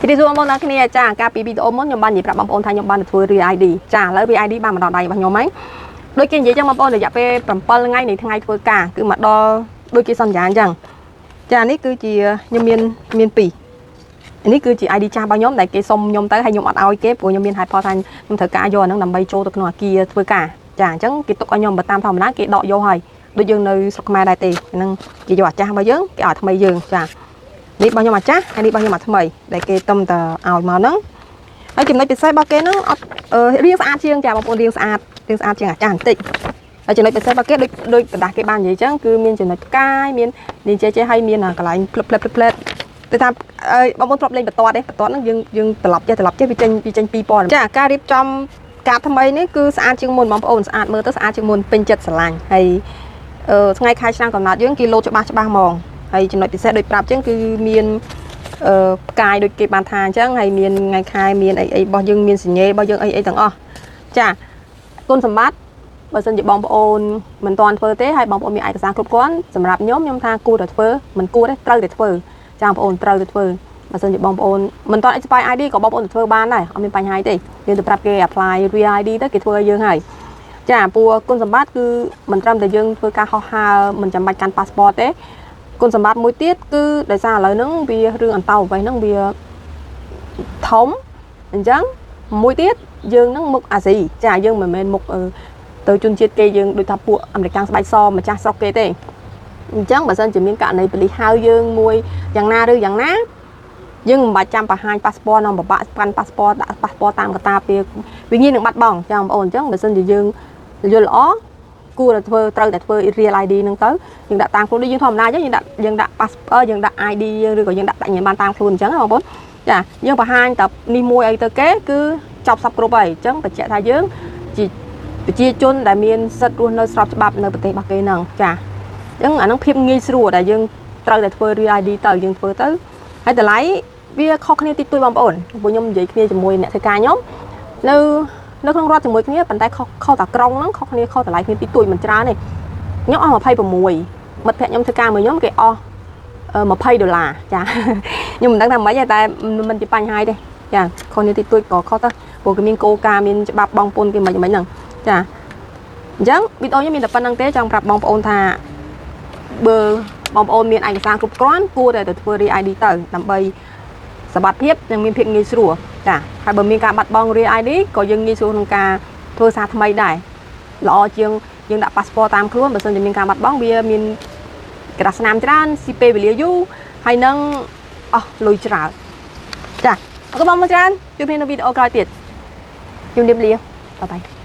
ជម្រាបសួរបងប្អូនទាំងគ្នាចាកាលពីវីដេអូមុនខ្ញុំបាននិយាយប្រាប់បងប្អូនថាខ្ញុំបានទៅធ្វើ Real ID ចាឥឡូវ Real ID បានមកដល់ដៃរបស់ខ្ញុំហើយដូចគេនិយាយចឹងបងប្អូនរយៈពេល7ថ្ងៃនៃថ្ងៃធ្វើការគឺមកដល់ដូចគេសន្យាអញ្ចឹងចានេះគឺជាខ្ញុំមានមាន2នេះគឺជា ID ចាស់របស់ខ្ញុំដែលគេសុំខ្ញុំទៅហើយខ្ញុំអត់ឲ្យគេព្រោះខ្ញុំមានហេតុផលថាខ្ញុំត្រូវការយកអាហ្នឹងដើម្បីចូលទៅក្នុងអាគារធ្វើការចាអញ្ចឹងគេទុកឲ្យខ្ញុំបើតាមធម្មតាគេដកយកហើយដូចយើងនៅស្រុកខ្មែរដែរទេហ្នឹងគេយកអាចាស់របស់យើងគេឲ្យថ្មីយើងចា នេះរបស់ខ្ញុំអាចាស់ហើយនេះរបស់ខ្ញុំអាថ្មីដែលគេទំតឲ្យមកហ្នឹងហើយចំណុចពិសេសរបស់គេហ្នឹងអត់រៀងស្អាតជាងចាបងប្អូនរៀងស្អាតរៀងស្អាតជាងអាចាស់បន្តិចហើយចំណុចពិសេសរបស់គេដូចដូចក្រដាសគេបាននិយាយអញ្ចឹងគឺមានចំណុចផ្កាយមាននេះចេះចេះហើយមានកន្លែងផ្លឹបផ្លឹបផ្លឹបផ្លឹបទៅថាបងប្អូនធ្លាប់លេងបន្ទាត់ទេបន្ទាត់ហ្នឹងយើងយើងត្រឡប់ចេះត្រឡប់ចេះវាចេញវាចេញ2000ចាការរៀបចំកាតថ្មីនេះគឺស្អាតជាងមុនបងប្អូនស្អាតមើលទៅស្អាតជាងមុនពេញចិត្តស្រឡាញ់ហើយអឺថ្ងៃខែឆ្នាំកំណត់យើងគេលោតច្បាស់ច្បាស់ហ្មង ហើយចំណុចពិសេសដូចប្រាប់អញ្ចឹងគឺមានអឺផ្កាយដូចគេបានថាអញ្ចឹងហើយមានថ្ងៃខែមានអីអីរបស់យើងមានសញ្ញេរបស់យើងអីអីទាំងអស់ចាគុណសម្បត្តិបើសិនជាបងប្អូនមិនទាន់ធ្វើទេហើយបងប្អូនមានឯកសារគ្រប់គ្រាន់សម្រាប់ខ្ញុំខ្ញុំថាគួរតែធ្វើមិនគួរទេត្រូវតែធ្វើចាបងប្អូនត្រូវតែធ្វើបើសិនជាបងប្អូនមិនទាន់ expire ID ក៏បងប្អូនទៅធ្វើបានដែរអត់មានបញ្ហាទេយើងទៅប្រាប់គេ apply real ID ទៅគេធ្វើឲ្យយើងហើយចាព្រោះគុណសម្បត្តិគឺមិនត្រឹមតែយើងធ្វើការហោះហើរមិនចាំបាច់កាន់ passport ទេ គុណសម្បត្តិមួយទៀតគឺដោយសារឥឡូវហ្នឹងវារឿងអន្តោប្រវេសន៍ហ្នឹងវាធំអញ្ចឹងមួយទៀតយើងហ្នឹងមុខអាស៊ីចាយើងមិនមែនមុខទៅជនជាតិគេយើងដូចថាពួកអាមេរិកស្បែកសម្ចាស់ស្រុកគេទេអញ្ចឹងបើសិនជាមានករណីប៉ូលីសហៅយើងមួយយ៉ាងណាឬយ៉ាងណាយើងមិនបាច់ចាំបង្ហាញប៉ាសពតនឹងពិបាកកាន់ប៉ាសពតដាក់ប៉ាសពតតាមកតាវាវាងាយនឹងបាត់បង់ចាបងប្អូនអញ្ចឹងបើសិនជាយើងយល់ល្អគួរតែធ្វើត្រូវតែធ្វើ real ID ហ្នឹងទៅយើងដាក់តាមខ្លួនដូចយើងធម្មតាអញ្ចឹងយើងដាក់យើងដាក់ passport យើងដាក់ ID យើងឬក៏យើងដាក់ប្រាក់ញ៉ាំបានតាមខ្លួនអញ្ចឹងបងប្អូនចាយើងបង្ហាញតែនេះមួយអីទៅគេគឺចប់សពគ្រប់ហើយអញ្ចឹងបញ្ជាក់ថាយើងជាប្រជាជនដែលមានសិទ្ធិរស់នៅស្របច្បាប់នៅប្រទេសរបស់គេហ្នឹងចាអញ្ចឹងអាហ្នឹងភាពងាយស្រួលដែលយើងត្រូវតែធ្វើ real ID ទៅយើងធ្វើទៅហើយតម្លៃវាខុសគ្នាតិចតួចបងប្អូនព្រោះខ្ញុំនិយាយគ្នាជាមួយអ្នកធ្វើការខ្ញុំនៅនៅក្នុងរដ្ឋជាមួយគ្នាប៉ុន្តែខុសខុសតែក្រុងហ្នឹងខុសគ្នាខុសតម្លៃគ្នាតិចតួចមិនច្រើនទេខ្ញុំអស់26មិត្តភក្តិខ្ញុំធ្វើការមួយខ្ញុំគេអស់20ដុល្លារចា ខ្ញុំមិនដឹងថាម៉េចទេតែមិនជាបញ្ហាទេចាខុសនេះតិចតួចក៏ខុសទៅព្រោះគេមានគោលការណ៍មានច្បាប់បងពុនគេមិនមិនហ្នឹងចាអញ្ចឹងវីដេអូខ្ញុំមានតែប៉ុណ្្នឹងទេចង់ប្រាប់បងប្អូនថាបើបងប្អូនមានឯកសារគ្រប់គ្រាន់គួរតែទៅធ្វើ Real ID ទៅដើម្បីសុវត្ថិភាពនិងមានភាពងាយស្រួលចាហើយបើមានការបាត់បង់ Real ID ក៏យើងងាយស្រួលក្នុងការធ្វើសារថ្មីដែរល្អជាងយើងដាក់ passport តាមខ្លួនបើសិនជាមានការបាត់បង់វាមានក្រដាសស្នាមច្រើនស៊ីពេលវេលាយូរហើយនឹងអស់លុយច្រើនចាអរគុណបងប្អូនច្រើនជួបគ្នានៅវីដេអូក្រោយទៀតជម្រាបលាbye bye.